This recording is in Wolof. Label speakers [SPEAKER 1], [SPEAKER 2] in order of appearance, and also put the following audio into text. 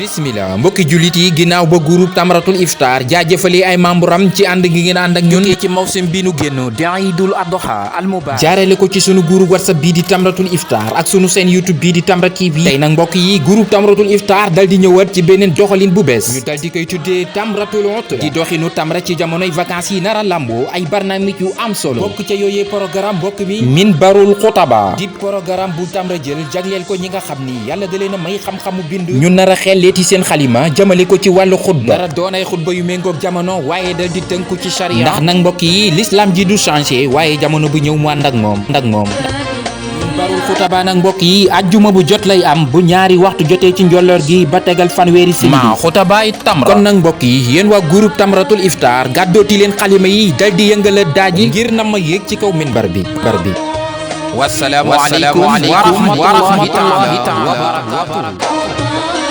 [SPEAKER 1] bismillah mbokki jullit yi ginnaaw ba groupe Tamratul Iftar jaajëfali ay membre am ci ànd gi ngeen ànd ak ñun ci mawsim bi nu génn di Iidul Adha al Mubarak jaarale ko ci sunu groupe WhatsApp bii di Tamratul Iftar ak sunu seen YouTube bii di Tamra TV tey nag mbokk yi groupe Tamratul Iftar dal di ñëwaat ci beneen joxalin bu bees ñu dal di koy tuddee Tamratul Utla di doxinu Tamra ci jamonoy vacances yi nara lambo ay barnaamij yu am solo bokk ca yooyee programme mbokk mi Minbarul Xutaba di programme bu Tamra jël jagleel ko ñi nga xam ni yàlla da leen a may xam-xamu bind ñu nara xelleeti seen xalima jëmale ko ci wàllu xutba nara doon ay xutba yu méngoog jamono waaye dal di tënku ci charia ndax nag mbokk yi l'islam ji du changé waaye jamono bu ñëw mu ànd ak moom Minbarul Xutaba nag mbokk yi ajjuma bu jot lay am bu ñaari waxtu jotee ci njolloor gi ba tegal fanweeri simili ma xutabaay Tamra kon nag mbokk yi yéen waa groupe Tamratul Iftar gàddooti leen xalima yi dal di yëngala daaji ngir na ma yéeg ci kaw minbar bi wassalaamu aleykum wa rahmatullahi taala wa barakatuh